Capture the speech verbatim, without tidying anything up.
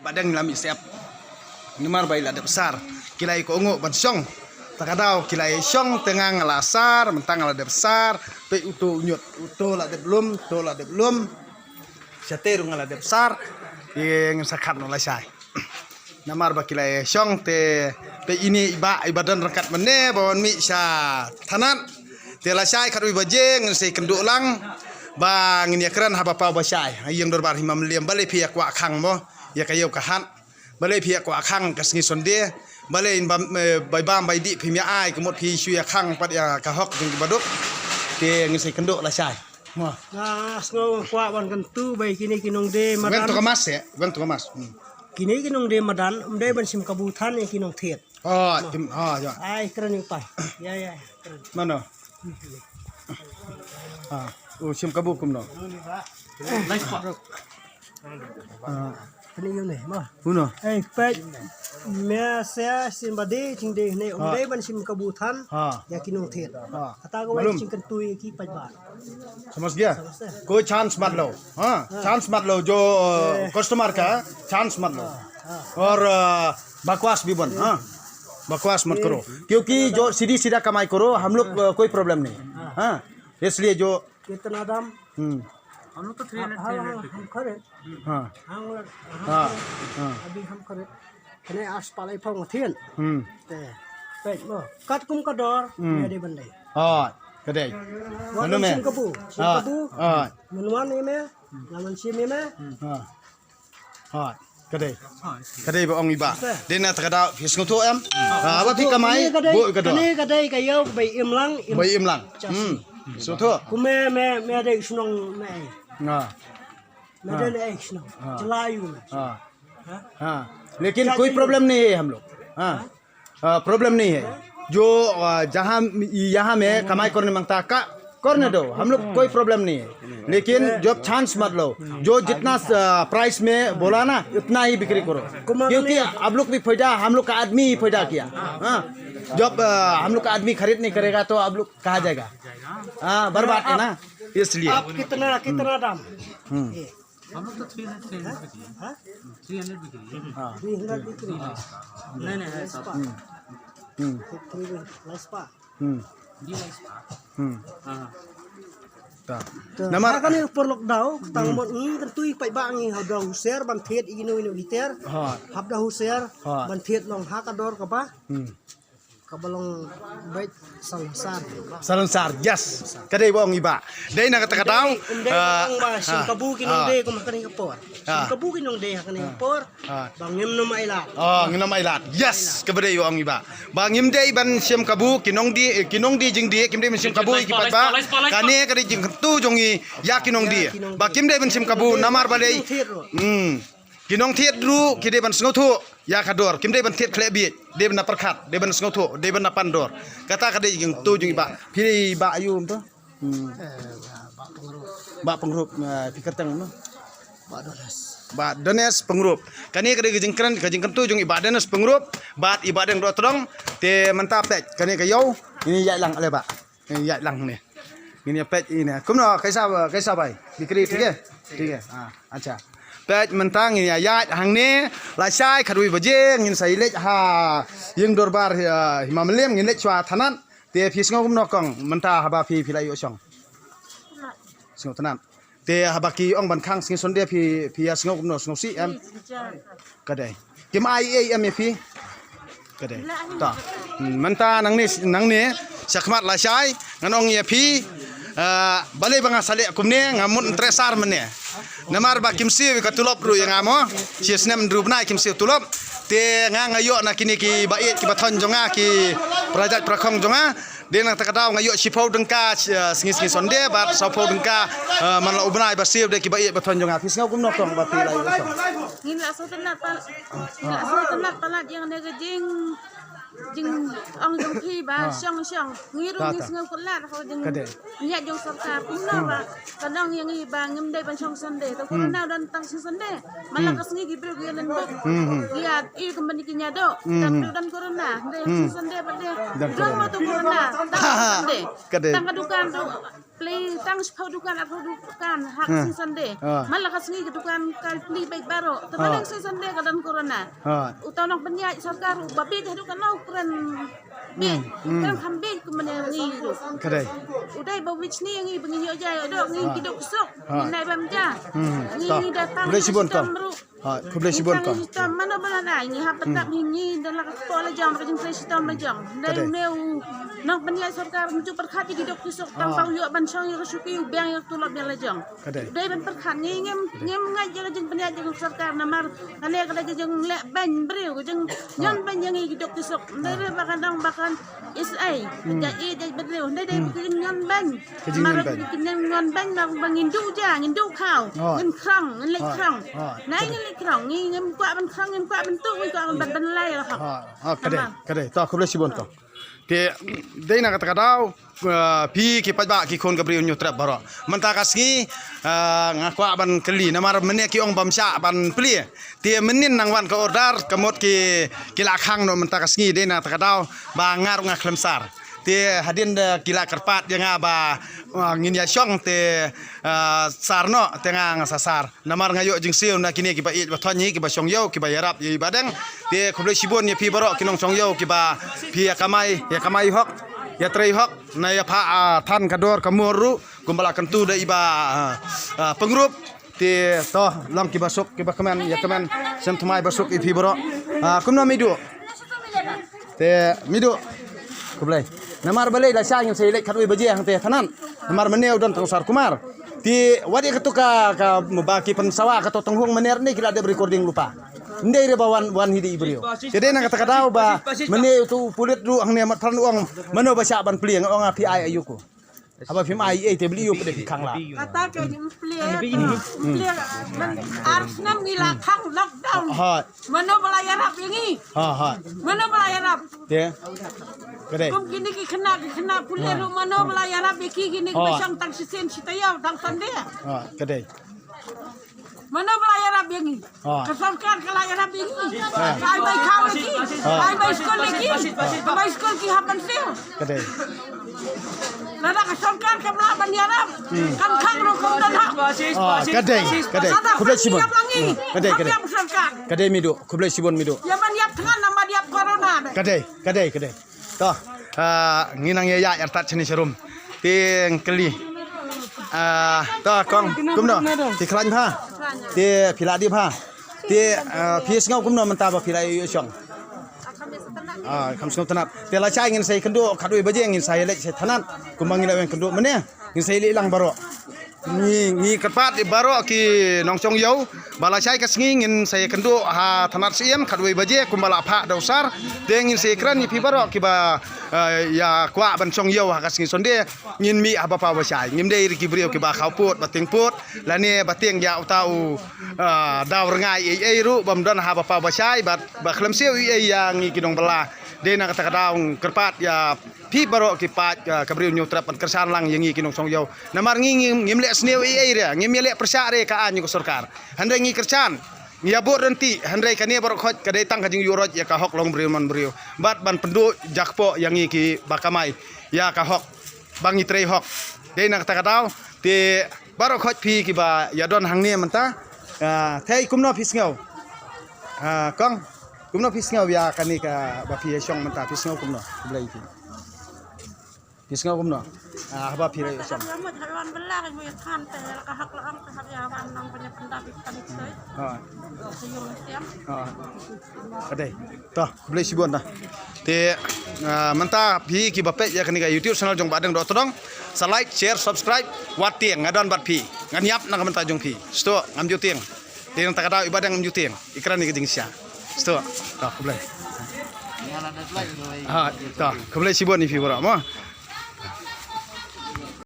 Ba dang la mih sep. Namar ba i la dep sar. Ki la ïa kohnguh ban shong. Ta ka daw ki la ïa shong te nga nga la sar, mynta nga la dep sar. Peit uto u ñiut, uto la dep lum, uto la dep lum. Shatei ruh nga la dep sar. Ïa ngin sa khat noh lashai. Namar ba ki la ïa shong te, peit ine i bah, i ba don ryngkat mynne ba wan mih sha thanat. Te lashai khatwei baje ngin sa ïakynduh lang. Ba ngin ïakren haba paw ba shai. Ïing dorbar Hima Mylliem, balei phi ïa kwah khang mo? Ïa ka ïew ka hat. Balei phi ïa kwah khang ka sngi Sunday? Balei ba, eh, bai bam bai dih phim ïa ai, ka mut phi shu ïa khang pat ïa ka hok jong ki baduk. Te ngin sa ïakynduh lashai. Mo. Nga sngew kwah ban kyntu ba ïa kine ki nongdie madan. Weng to ka mask eh, weng to ka mask. Hmm. Kine ki nongdie madan, ym dei ban shim kabu than ïa ki nongthied. Oh, tim, oh, ya. Ai, kren ïa u pai. Ya, ya, kren. Mano? Ah, u shim kabu kumno? Ah. Kane ïa une, ma. Uno. Ei, peit. Me sia sim ba dei, jingdie ne, um dei ban shim kabu than. Ha. Ïa ki nongthied. Ha. Kata ka wei jingkyntu ïa ki paidbah. समझ गया? कोई चांस मत लो। हाँ, चांस मत लो जो, अ, कस्टमर का चांस मत लो। और, अ, बकवास भी बंद, हाँ। बकवास मत करो। क्योंकि जो सीधी सीधा कमाई करो, हम लोग, अ, कोई प्रॉब्लम नहीं। हाँ। इसलिए जो कितना दाम? हम्म। हम लोग तो थ्री हंड्रेड, हम, थ्री हंड्रेड हम, हम खरीद। हाँ। हम लोग, हम हाँ, खरीद। हाँ। अभी हम खरीद। Kane ar spah laiphew nga thied. Hmm. Te. Peit mo. Katkum ka dor, hmm, ïa dei ban dei. Hooid, ka dei. Wat shim kabu, shim kabu. Hooid. Mynwan ïa me, nga man shim ïa me. Hooid. Hooid, ka dei. Ka dei ba ong i bah. Dei na ta ka daw phi sngewthuh em? Ah, ba phi kamai, buh ka dor. Kane ka dei ka ïew ba im lang, im. Ba im lang. Hmm. Sngewthuh. Kum me, me, me dei shnong me. Nga. Me dei ne shnong. Jylla ïu me. हाँ, लेकिन कोई प्रॉब्लम नहीं है हम लोग। हाँ, प्रॉब्लम नहीं है। जो, अ, जहाँ, यहाँ में कमाई करने मांगता का, करने दो, हम लोग कोई प्रॉब्लम नहीं है। लेकिन जब चांस मत लो, जो जितना, अ, प्राइस में बोला ना, उतना ही बिक्री करो। क्योंकि आप लोग भी फायदा, हम लोग का आदमी ही फायदा किया। हाँ, जब, अ, हम लोग का आदमी खरीद नहीं करेगा तो आप लोग कहाँ जाएगा? हाँ, बर्बाद है ना, इसलिए। आप कितना, कितना दाम? हम्म। हम लोग तो थ्री हंड्रेड, थ्री हंड्रेड बिक्री है। हाँ? थ्री हंड्रेड बिक्री है। हाँ। थ्री हंड्रेड बिक्री है। नहीं, नहीं, है सब। हम्म। हम्म। थ्री हंड्रेड, लाइस पा। हम्म। दी लाइस पा। हम्म। हाँ। Ta. Namar kane por lockdown, tang mon ngi kan tui pai ba ngi hap da husiar ban thied ino ino giter. Ha. Hap da husiar ban thied long ha ka dor ka ba. Hmm. Kaba long beit Salonsar. Salonsar, yes. Ka dei ba ong i bah. Dei na kata ka daw. Ym dei ba ong ba shim kabu ki nongdie kum ha kane ka por. Shim kabu ki nongdie ha kane ka por. Ba ngim nym ailad. Oh, ngim nym ailad. Yes, kaba dei ba ong i bah. Ba ngim dei ban shim kabu ki nongdie, eh, ki nongdie jingdie, kim dei ban shim kabu ki paidbah. Kane ka dei jingkyntu jong i ïa ki nongdie. Ba kim dei ban shim kabu namar balei. Hmm. Ki nongthied ruh ki dei ban sngewthuh ïa ka dor, kim dei ban thied khleh bieit, dei ban pyrkhat, dei ban sngewthuh, dei ban pan dor. Kata ka dei jingkyntu jong i bah. Phi i bah aïu to? Hmm. Bah Pyngrope, eh, phi kyrteng no? Bah Dones. Bah Dones Pyngrope. Kane ka dei ka jingkren, ka jingkyntu jong i bah Dones Pyngrope, bad i bah Deng Dohtdong, te mynta peit kane ka ïew, ini ïaid lang ale bah. Ngin ïaid lang ne. Ngin ïa peit ine. Kumno, kaisa, kaisa bhai? Bikri, thik hai? Thik hai. Ah, acha. Peit mynta ngin ïa ïaid hangne, lashai khatwei baje, ngin sa ïaleit ha ïing dorbar, eh, Hima Mylliem, ngin leit shuwa thanat. Te phi sngew kumno kong, mynta haba phi, phi la ïoh shong? Sngewtynnat. Te haba ki ong ban khang sngi Sunday phi, phi ïa sngew kumno, sngewsih em? Ka dei. Kim ai ei em ïa phi? Ka dei. Ta. Hmm, mynta nangne, nangne shakhmat lashai ngan ong ïa phi. Ah, balei ba nga sa leh kumne, nga mut treasure mynne. Namar ba kim siew ka tulop ruh ïa nga mo. Shi snem hynriew bnai kim siew tulop. Te nga nga ïoh na kine ki ba ïeit ki ba thon jong nga, ki para jait para khong jong nga. Dei na kata ka daw nga ïoh shiphew tyngka, eh, sngi sngi Sunday bad sawphew tyngka, eh, man la u bnai ba siew de ki ba ïeit ba thon jong nga. Phi sngew kumno kong ba phi la ïoh shong? Ngin la sngewtynnat palat, ngin la sngewtynnat palat ïa kane ka jing, jingong jong phi ba shong shong. Ngi ruh ngi sngew palat ha ka jingïaid jong sorkar kumno ba ka dang ïa ngi ba ngim dei ban shong Sunday. Te corona u don tang sngi Sunday. Mala ka sngi ki briew ki ïa len bok. Ki ïa i company ki ñiah doh. Tang briew don corona. Dei sngi Sunday pat de. Don ma tu corona. Tang Sunday. Tang ka dukan tu. Plie tang shiphew dukan, arphew dukan ha ka sngi Sunday. Man la ka sngi ka dukan ka plie beit baroh. Te ba dang sngi Sunday ka don corona. Uta u nongpynïaid sorkar uba bieit haduh katno u kren bieit, u kren kham bieit kumne ngi ruh. Ka dei. U dei ba wei shane ngi ba ngi ïoh jai, u dei ngi ki duk ki suk. Ngi nai bam ja. Ngi ngi da tang system ruh. Ha, khublei shibun kong. Ngi tang shitom mano mano na, ngi hap ban tap ngi, ngi da la ka kpoh la jong, ka jingtrei shitom la jong. Dei une u nongpynïaid sorkar, ngi ju pyrkhat ïa ki duk ki suk, tang ba u ïoh ban shong ïa ka shuki, u biang ïa ka tulop ïa la jong. Dei ban pyrkhat ngi, ngim ngim ngeit ïa ka jingpynïaid jong ka sorkar namar kane ka dei ka jingleh beiñ briew, ka jingñion beiñ ïa ngi ki duk ki suk. Dei re ba kan dang ba kan Is ai, ka ïeit ïa bad riewhynrei dei ka jingñion beiñ. Ka jingñion beiñ. Ka jingñion beiñ ba ngin duh ja, ngin duh khaw. Ngin khrong, ngin leit khrong. Nai ngin leit khrong, ngi ngim kwah ban khrong, ngim kwah ban tuh, ngim kwah ban ban lai la hok. Ha, ka dei, ka dei. To, khublei shibun to. Te dei na kata ka daw, eh, phi ki paidbah ki khun ka Bri u Hynñiewtrep baroh. Mynta ka sngi, eh, nga kwah ban kylli namar mynne ki ong bym shah ban plie. Te mynnin nang wan ka order ka mut ki, ki la khang noh mynta ka sngi dei na kata ka daw ba nga ruh nga khlem sar. Te hadien da ki la kyrpad ïa nga ba, ah, ngin ïa shong te, ah, sar noh te nga nga sa sar. Namar nga ïoh jingsiew na kine kiba ïeit ba thoh ngi kiba shong ïew kiba ïarap ïa i Bahdeng. Te khublei shibun ïa phi baroh ki nongshong ïew kiba phi ïa kamai, ïa kamai hok, ïa trei hok, na ïa pha, ah, than ka dor ka mur ruh kumba la kyntu da i ba, ah, ah, pyngrope. Te to long kiba suk kiba kmen ïa kmen sngewthuh mai ba suk ïa phi baroh. Ah, kumno Midu? Te Midu. Khublei. Namar balei la shai ngin sa ïaleit khatwei baje hangte thanat. Namar mynne u don tang Sar Kumar. Te wat ïa katu ka, ka ba ki pynsawa katu tang hung mynne ne ki la dep recording lypa. Ndei re ba wan wan hi dei i briew. Te dei na kata ka daw ba mynne utu u pulit ruh hangne mat pran u ong mano ba shah ban plie nga ong a phi ai ayu ko. Haba phim ai ei te bli ïoh pdeng khang la. Kata ka jingplie, plie, ar snem ngi la khang lockdown. Hooid. Mano ba la ïarap ïa ngi? Hooid. Mano ba la ïarap? Te. Ka dei. Kum kine ki khynnah, ki khynnah pule ruh mano ba la ïarap ïa ki, kine ki ba shong tang shisien shi taïew tang Sunday. Hooid, ka dei. Mano ba la ïarap ïa ngi? Ka sorkar ka la ïarap ïa ngi. Ka ai bai khaw ïa ki. Ka ai bai skul ïa ki. Ka bai skul ki hap ban siew. Ka dei. Lada ka sorkar kam lah ban ïarap, kan khang ruh kam don hok. Ka dei, ka dei. Khublei shibun. Ka dei, ka dei. Ka dei Midu, khublei shibun Midu. Ïa ban ïap thngan namar ïap corona. Ka dei, ka dei, ka dei. To, ah, ngi nang ïa ïa artat shane sharum. Te ngin kylli. Ah, to kong, kumno? Te khlaiñ bha. Te phi la dih bha. Te, ah, phi sngew kumno mynta ba phi la ïoh shong? Ah, kham sngew tnat. Te lashai ngin sa ïakynduh khatwei baje ngin sa ïaleit sha thanat. Kumba ngi la ïakynduh mynne. Ngin sa ïaleit lang baroh. Ngi, ngi kyrpad ïa baroh ki nongshong ïew ba lashai ka sngi ngin sa ïakynduh ha thanat Syiem khatwei baje kumba la phah da u sar. Te ngin sa ïakren ïa phi baroh kiba, eh, ïa kwah ban shong ïew ha ka sngi Sunday. Ngin mih haba paw ba shai. Ngim dei ri ki briew kiba khaw pud ba tieng pud lane ba tieng ïa uta u, eh, daw rngai ei ei ruh bym don haba paw ba shai bad ba khlem siew ei ei ïa ngi ki nongbylla. Dei na kata ka daw kyrpad ïa phi baroh ki paid, ah, ka Bri u Hynñiewtrep ban kyrshan lang ïa ngi ki nongshong ïew. Namar ngi ngim, ngim leh sniew ei ei re, ngim ïaleh pyrshah re ka aiñ ka sorkar. Hynrei ngi kyrshan, ngi ïa bud ryntih, hynrei kane baroh khoit ka dei tang ka jingïuhroit ïa ka hok long briew man briew. Bad ban pynduh jakpoh ïa ngi kiba kamai ïa ka hok ba ngi trei hok. Dei na kata ka daw te baroh khoit phi kiba ïa don hangne mynta. Ah, thei kumno phi sngew? Ah, kong, kumno phi sngew ïa kane kaba phi ïa shong mynta phi sngew kumno? Khublei phi. Phi sngew kumno? Ah, haba phi la ïa shong. Ha. Ha. Ka dei. To, khublei shibun ta. Te, ah, mynta phi kiba peit ïa kane ka YouTube channel jong Bahdeng Dohtdong. Sa like, share, subscribe. Wat tieng nga don bad phi. Ngan ïap na ka bynta jong phi. Sdang ngam ju tieng. Te nangta ka daw i Bahdeng ngam ju tieng. I kren ïa ka jingshisha. Sdang. To, khublei. Ha, to, khublei shibun ïa phi baroh mo.